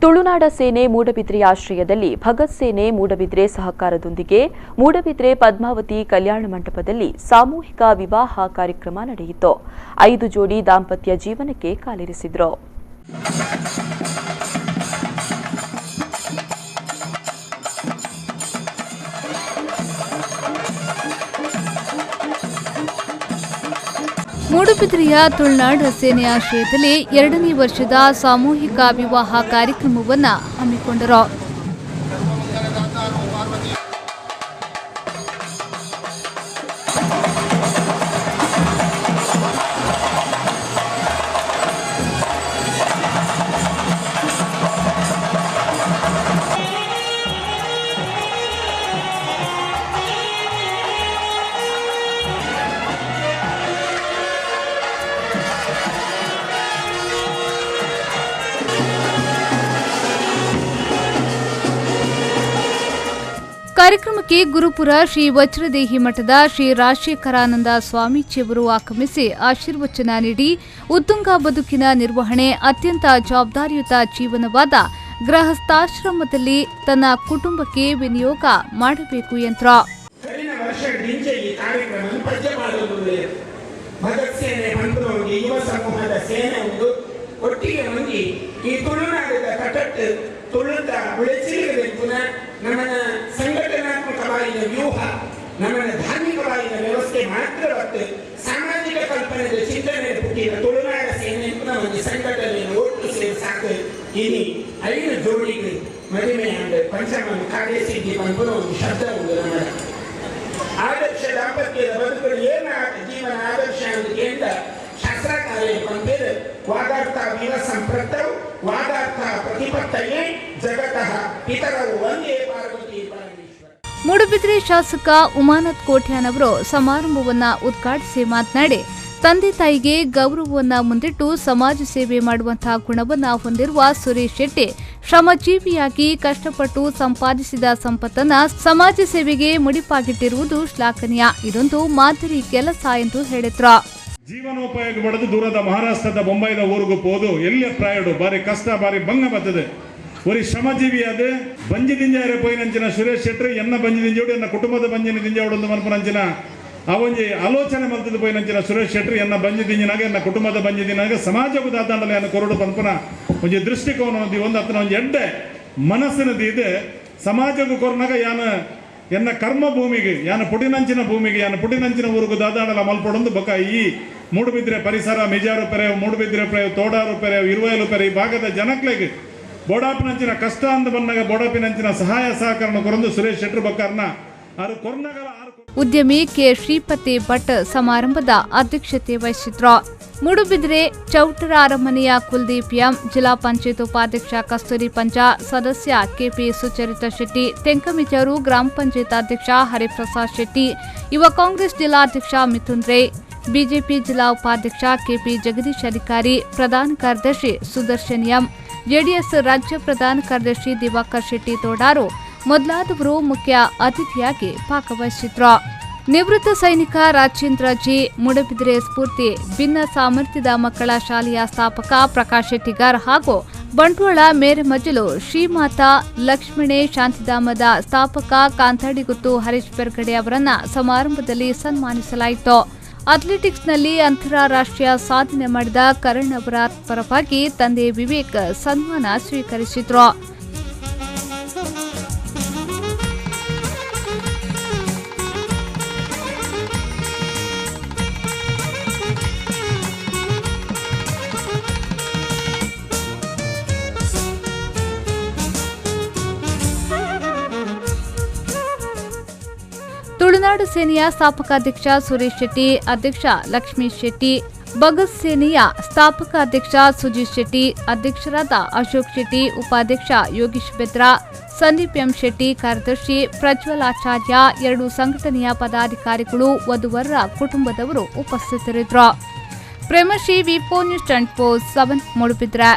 ತುಳುನಾಡ ಸೇನೆ ಮೂಡಬಿದ್ರೆ ಆಶ್ರಯದಲ್ಲಿ ಭಗತ್ ಸೇನೆ ಮೂಡಬಿದ್ರೆ ಸಹಕಾರದೊಂದಿಗೆ ಮೂಡಬಿದ್ರೆ ಪದ್ಮಾವತಿ ಕಲ್ಯಾಣ ಮಂಟಪದಲ್ಲಿ ಸಾಮೂಹಿಕ ವಿವಾಹ ಕಾರ್ಯಕ್ರಮ ನಡೆಯಿತು. 5 ಜೋಡಿ ದಾಂಪತ್ಯ ಜೀವನಕ್ಕೆ ಕಾಲಿರಿಸಿದರು. ಮೂಡುಬಿದಿರೆಯ ತುಳುನಾಡ ಸೇನೆ ಆಶ್ರಯದಲ್ಲಿ 2ನೇ ವರ್ಷದ ಸಾಮೂಹಿಕ ವಿವಾಹ ಕಾರ್ಯಕ್ರಮವನ್ನು ಹಮ್ಮಿಕೊಂಡರು. ಕಾರ್ಯಕ್ರಮಕ್ಕೆ ಗುರುಪುರ ಶ್ರೀ ವಜ್ರದೇಹಿ ಮಠದ ಶ್ರೀ ರಾಜಶೇಖರಾನಂದ ಸ್ವಾಮೀಜಿಯವರು ಆಗಮಿಸಿ ಆಶೀರ್ವಚನ ನೀಡಿ ಉತ್ತುಂಗ ಬದುಕಿನ ನಿರ್ವಹಣೆ ಅತ್ಯಂತ ಜವಾಬ್ದಾರಿಯುತ ಜೀವನವಾದ ಗೃಹಸ್ಥಾಶ್ರಮದಲ್ಲಿ ತನ್ನ ಕುಟುಂಬಕ್ಕೆ ವಿನಿಯೋಗ ಮಾಡಬೇಕು ಎಂದರು. ಸಂಘಟನಾತ್ಮಕವಾದ ವ್ಯೂಹ, ನಮ್ಮನ ಧಾರ್ಮಿಕವಾದ ವ್ಯವಸ್ಥೆ ಮಾತ್ರವತ್ತು ಸಾಮಾಜಿಕ ಕಲ್ಪನೆಯ ಚಿಂತನೆ ಹುಟ್ಟಿದ ತುಳುನಾಡ ಸೇನೆ ಒಂದು ಸಂಘಟನೆಯನ್ನು ಒಟ್ಟು ಸೇರಿ ಸಾಕು. ಇನಿ 5 ಜೋಡಿಗೆ ಮದುವೆ ಅಂದರೆ ಪಂಚಮ ಕಾರ್ಯಸಿದ್ಧಿ ಪಂಪನ ಒಂದು ಶಬ್ದ ಉಂಟು. ನಮ್ಮ ಆದರ್ಶ ದಾಂಪತ್ಯದ ಬದುಕಲು ಏನ ಜೀವನ ಆದರ್ಶ ಅಂತ ಕೇಂದ್ರ ಶಾಸ್ತ್ರಕಾರ್ಯ ಪಂಪೇರು ವಾದಾರ್ಥ ವಿವ ಸಂಪೃಕ್ತವು ವಾದಾರ್ಥ ಪ್ರತಿಪತ್ತಯೇ ಜಗತಃ ಪಿತರವು ಒಂದೇ ಪಾರ್ವತಿ ಪರಮೇಶ್ವರ. ಮೂಡುಬಿದಿರೆ ಶಾಸಕ ಉಮಾನಾಥ್ ಕೋಟ್ಯಾನ್ ಅವರು ಸಮಾರಂಭವನ್ನು ಉದ್ಘಾಟಿಸಿ ಮಾತನಾಡಿ, ತಂದೆ ತಾಯಿಗೆ ಗೌರವವನ್ನು ಮುಂದಿಟ್ಟು ಸಮಾಜ ಸೇವೆ ಮಾಡುವಂತಹ ಗುಣವನ್ನು ಹೊಂದಿರುವ ಸುರೇಶ್ ಶೆಟ್ಟಿ ಶ್ರಮಜೀವಿಯಾಗಿ ಕಷ್ಟಪಟ್ಟು ಸಂಪಾದಿಸಿದ ಸಂಪತ್ತನ್ನು ಸಮಾಜ ಸೇವೆಗೆ ಮುಡಿಪಾಗಿಟ್ಟಿರುವುದು ಶ್ಲಾಘನೀಯ. ಇದೊಂದು ಮಾದರಿ ಕೆಲಸ ಎಂದು ಹೇಳಿದ್ರು. ಜೀವನೋಪಾಯಕ್ಕೆ ಪಡೆದು ದೂರದ ಮಹಾರಾಷ್ಟ್ರದ ಬೊಂಬೈದ ಊರಿಗೂ ಹೋದು ಎಲ್ಲಿ ಪ್ರಾಯಡು ಬಾರಿ ಕಷ್ಟ ಬಾರಿ ಭಂಗ ಬರ್ತದೆ. ಒರಿ ಶ್ರಮಜೀವಿಯಾದ ಬಂಜಿ ದಿಂಜಾರೆ ಪೋಯಿನಂಚಿನ ಸುರೇಶ್ ಶೆಟ್ಟಿ ಎನ್ನ ಬಂಜಿ ದಿಂಜೋಡು ಎನ್ನ ಕುಟುಂಬದ ಬಂಜಿನ ದಿಂಜೋಡು ಒಂದು ಮನ್ಪುನಂಚಿನ ಆ ಒಂಜಿ ಆಲೋಚನೆ ಮಲ್ತದ ಪೋಯಿನಂಚಿನ ಸುರೇಶ್ ಶೆಟ್ಟಿ ಎನ್ನ ಬಂಜಿ ದಿಂಜಿನಾಗ ಎನ್ನ ಕುಟುಂಬದ ಬಂಜಿ ದಿನಾಗ ಸಮಾಜಕ್ಕೂ ದಾದಾಂಡಲೆ ಅನ್ನ ಕೊರಡು ಪನ್ಪುನ ಒಂಜಿ ದೃಷ್ಟಿಕೋನ ಒಂದು ಅತ್ತನ ಒಂಜಿ ಎಡ್ಡೆ ಮನಸ್ಸಿನ ಇದೆ ಸಮಾಜಕ್ಕೂ ಕೊರನಾಗ ಯಾನ ಎನ್ನ ಕರ್ಮ ಭೂಮಿಗೆ ಯಾನ ಪುಟಿನಂಚಿನ ಭೂಮಿಗೆ ಯಾನ ಪುಟಿನಂಚಿನ ಊರಿಗೂ ದಾದಾಡಲ ಮಲ್ಪಡೊಂದು ಬೊಕ ಈ ಮೂಡುಬಿದ್ರೆ ಪರಿಸರ ಮಿಜಾರು ಪೆರೆ ಮೂಡುಬಿದ್ರೆ ಪೆರೆ ತೋಡಾರು ಪೆರೆ ಇರುವೈಲು ಪೆರೆ ಈ ಭಾಗದ ಜನಕ್ಲೆಗೆ ಬೋಡಾಪಿನಂಚಿನ ಕಷ್ಟ ಅಂದ ಬಂದಾಗ ಬೋಡಾಪಿನಂಚಿನ ಸಹಾಯ ಸಹಕರಣ ಕೊರಂದು ಸುರೇಶ್ ಶೆಟ್ಟರ್ ಬಕ್ಕಾರ್ನ ಆರು ಕೊರ್ನಗಲ. ಉದ್ಯಮಿ ಕೆ ಶ್ರೀಪತಿ ಭಟ್ ಸಮಾರಂಭದ ಅಧ್ಯಕ್ಷತೆ ವಹಿಸಿದ್ರು. ಮೂಡುಬಿದಿರೆ ಚೌಟರ ಅರಮನೆಯ ಕುಲ್ದೀಪ್ ಎಂ, ಜಿಲ್ಲಾ ಪಂಚಾಯತ್ ಉಪಾಧ್ಯಕ್ಷ ಕಸ್ತೂರಿ ಪಂಜ, ಸದಸ್ಯ ಕೆಪಿ ಸುಚರಿತಾ ಶೆಟ್ಟಿ, ತೆಂಕಮಿಜಾರು ಗ್ರಾಮ ಪಂಚಾಯತ್ ಅಧ್ಯಕ್ಷ ಹರಿಪ್ರಸಾದ್ ಶೆಟ್ಟಿ, ಯುವ ಕಾಂಗ್ರೆಸ್ ಜಿಲ್ಲಾಧ್ಯಕ್ಷ ಮಿಥುನ್ ರೇ, ಬಿಜೆಪಿ ಜಿಲ್ಲಾ ಉಪಾಧ್ಯಕ್ಷ ಕೆಪಿ ಜಗದೀಶ್ ಅಧಿಕಾರಿ, ಪ್ರಧಾನ ಕಾರ್ಯದರ್ಶಿ ಸುದರ್ಶನ್ ಎಂ, ಜೆಡಿಎಸ್ ರಾಜ್ಯ ಪ್ರಧಾನ ಕಾರ್ಯದರ್ಶಿ ದಿವಾಕರ್ ಶೆಟ್ಟಿ ತೋಡಾರು ಮೊದಲಾದವರು ಮುಖ್ಯ ಅತಿಥಿಯಾಗಿ ಭಾಗವಹಿಸಿದ್ರು. ನಿವೃತ್ತ ಸೈನಿಕ ರಾಜೇಂದ್ರ ಜಿ, ಮೂಡಬಿದಿರೆ ಸ್ಫೂರ್ತಿ ಭಿನ್ನ ಸಾಮರ್ಥ್ಯದ ಮಕ್ಕಳ ಶಾಲೆಯ ಸ್ಥಾಪಕ ಪ್ರಕಾಶ್ ಶೆಟ್ಟಿಗಾರ್ ಹಾಗೂ ಬಂಟ್ವಾಳ ಮೇರೆಮಜಲು ಶ್ರೀಮಾತಾ ಲಕ್ಷ್ಮಣೆ ಶಾಂತಿಧಾಮದ ಸ್ಥಾಪಕ ಕಾಂತಾಡಿಗುತ್ತು ಹರೀಶ್ ಬೆರ್ಗಡೆ ಅವರನ್ನ ಸಮಾರಂಭದಲ್ಲಿ ಸನ್ಮಾನಿಸಲಾಯಿತು. ಅಥ್ಲೆಟಿಕ್ಸ್ನಲ್ಲಿ ಅಂತಾರಾಷ್ಟ್ರೀಯ ಸಾಧನೆ ಮಾಡಿದ ಕರಣ್ ಅವರ ಪರವಾಗಿ ತಂದೆ ವಿವೇಕ್ ಸನ್ಮಾನ ಸ್ವೀಕರಿಸಿದ್ರು. ತುಳುನಾಡು ಸೇನೆಯ ಸ್ಥಾಪಕಾಧ್ಯಕ್ಷ ಸುರೇಶ್ ಶೆಟ್ಟಿ, ಅಧ್ಯಕ್ಷ ಲಕ್ಷ್ಮೀಶ್ ಶೆಟ್ಟಿ, ಭಗತ್ ಸೇನೆಯ ಸ್ಥಾಪಕ ಅಧ್ಯಕ್ಷ ಸುಜಿತ್ ಶೆಟ್ಟಿ, ಅಧ್ಯಕ್ಷರಾದ ಅಶೋಕ್ ಶೆಟ್ಟಿ, ಉಪಾಧ್ಯಕ್ಷ ಯೋಗೀಶ್ ಬೆದ್ರಾ, ಸಂದೀಪ್ ಎಂ ಶೆಟ್ಟಿ, ಕಾರ್ಯದರ್ಶಿ ಪ್ರಜ್ವಲ್ ಆಚಾರ್ಯ, 2 ಸಂಘಟನೆಯ ಪದಾಧಿಕಾರಿಗಳು, ವಧುವರರ ಕುಟುಂಬದವರು ಉಪಸ್ಥಿತರಿದ್ದರು. Premashree, V4 news 24/7, Moodbidri.